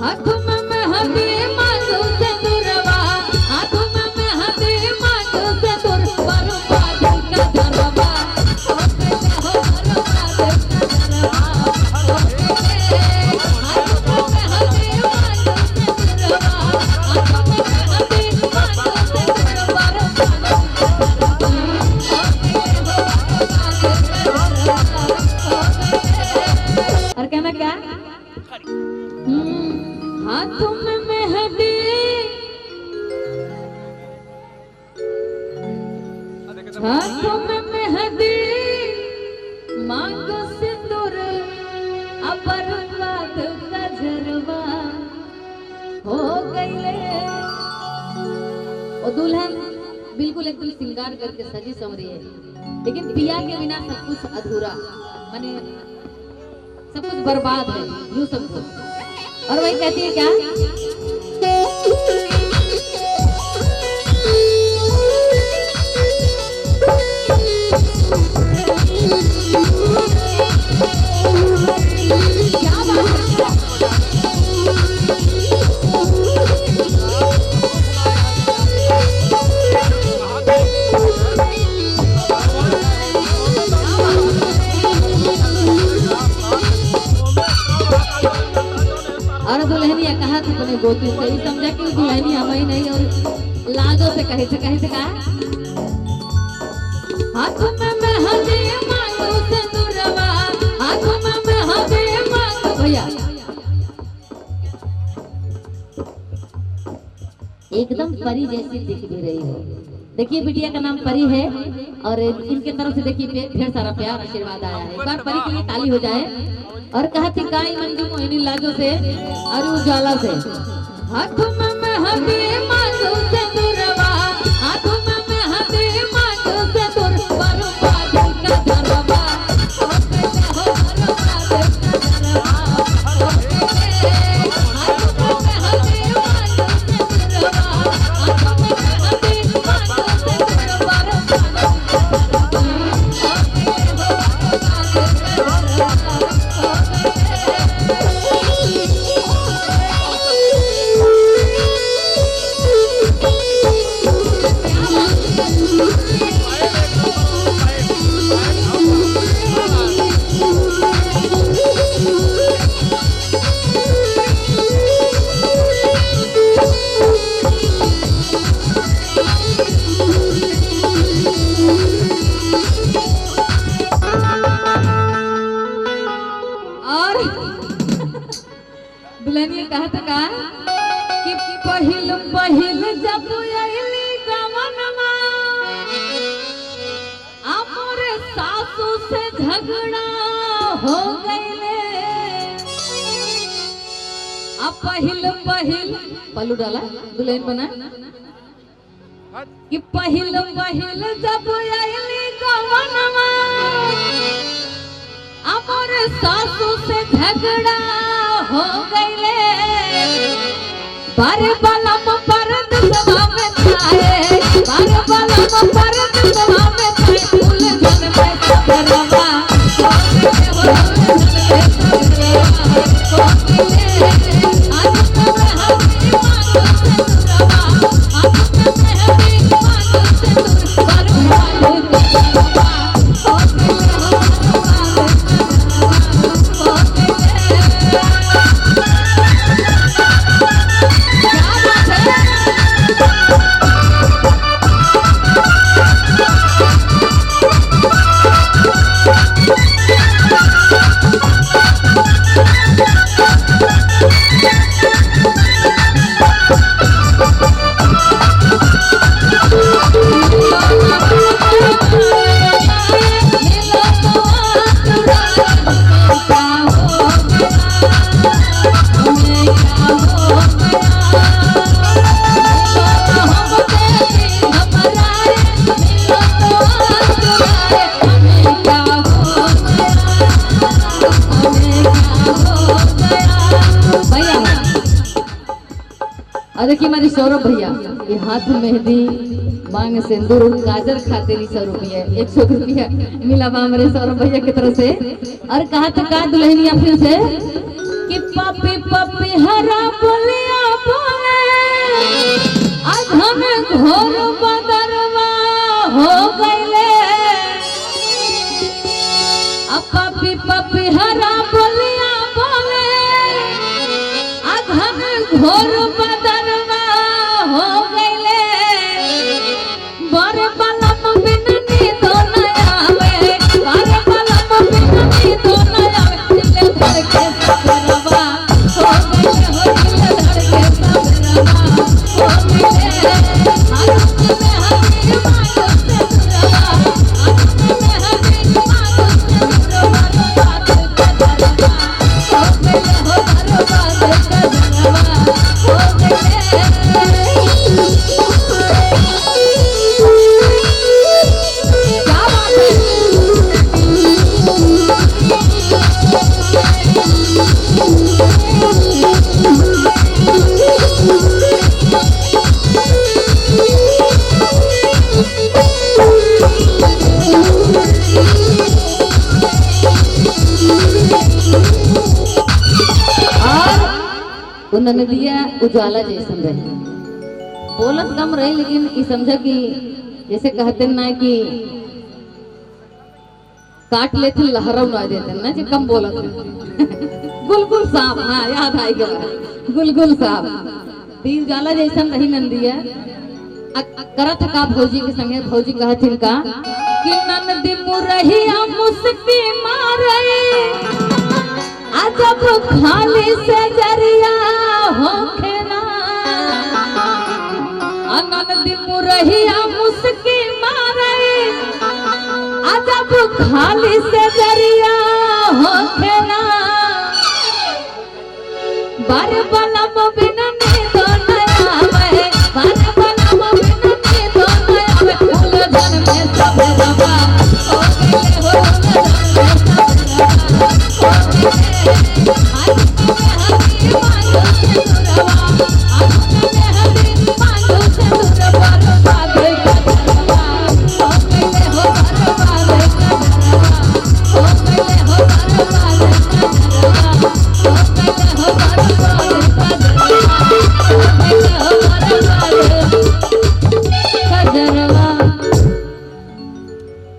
हाथ में मेहंदी मांगो सिंदूरवा, हाथ में मेहंदी मांगो सिंदूर, बर्बाद का दरवा हो गइले हो, बर्बाद का दरवा हो गइले। हाथ में मेहंदी मांगो सिंदूरवा, हाथ में मेहंदी मांगो सिंदूर, बर्बाद का दरवा हो गइले हो, बर्बाद का दरवा हो गइले। और कहना क्या, हाथों में मेहंदी, हाथों में मेहंदी मांगो सिंदूर, अब बर्बाद का जरवा हो गईले। और दुल्हन बिल्कुल एकदम श्रृंगार करके सजी संवरी है, लेकिन पिया के बिना सब कुछ अधूरा, माने सब कुछ बर्बाद है, यूं समझो। और वही कहती है क्या, क्या बात है? और दुल्हनिया कहा था अपने गोती से, ये समझा कि दुल्हनिया हमारी नहीं, और लाजो से कहे थे, कहे थे कहा, हाथ में मेहंदी मांगो सिंदूरवा, हाथ में मेहंदी मांगो। भैया एकदम परी जैसी दिख भी रही हो। देखिए बिटिया का नाम परी है और इनके तरफ से देखिए ढेर सारा प्यार आशीर्वाद आया है। एक बार परी के लिए ताली हो जाए। और कहा थी काई मंजू मोहिनी लाजो से और उजाला से, हाथ में मेहंदी मांगो सिंदूरवा, हाथ में मेहंदी मांगो सिंदूर, बर्बाद का दरवा हो गइले हो, बर्बाद का दरवा हो गइले। हाथ में मेहंदी मांगो सिंदूरवा, हाथ में मेहंदी मांगो सिंदूर, बर्बाद का दरवा हो गइले हो, बर्बाद का दरवा हो गइले। और दुल्हनिया कहा था का कि पहिल पहिल जब आइली गवनमा, हमरे सासू से झगड़ा हो गइले। अब पहिल पहिल पल्लू डाला दुल्हन बना कि पहिल पहिल जब आइली गवनमा, हमरे सासू से झगड़ा हो गइले। बार बलम परद सभा में आए, बार बलम परद सभा में आए, उलझन में सबरवा हो गइले हो, उलझन में सबरवा हो गइले। हाथ में मेहंदी मांगो सिंदूरवा, हाथ में मेहंदी मांगो सिंदूर, बर्बाद का दरवा हो गइले हो, बर्बाद का दरवा हो गइले। क्या बात है? और देखिए हमारे सौरभ भैया, ये हाथ में मेहंदी मांग सिंदूर गाजर खाते ली 100 रुपया, 100 रुपया मिला बा हमारे सौरभ भैया की तरफ से। और कहा तो का दुल्हनिया फिर से कि पपी पपी हरा घोर बदनवा हो गइले बर बलम बिन नींद न आवे बर बलम बिन नींद न आवे दिल धर के सफरवा हो गइले हो दिल धर के सफरवा हो गइले आनंद में हमीर मानो से दुरवा आनंद में हमीर मानो से दुरवा बात का दरवा हो गइले हो दरवा का दरवा हो गइले क्या बात है। और वो ननदिया उजाला जैसन रहे बोलत कम रहे लेकिन ये समझा कि जैसे कहते ना कि काट लेते लहरव ना देते ना जो कम बोलत है। गुलगुल साहब हाँ याद आई गया गुलगुल साहब ती उजाला जैसन रही नंदिया करत का भौजी के संगे भौजी कहथिन का कि नंदी मुरहिया मुस्की मारे अजब खाली से जरिया होखे ना आनंद मुरहिया मुस्की मारे अजब खाली से जरिया होखे ना बर बलम बिन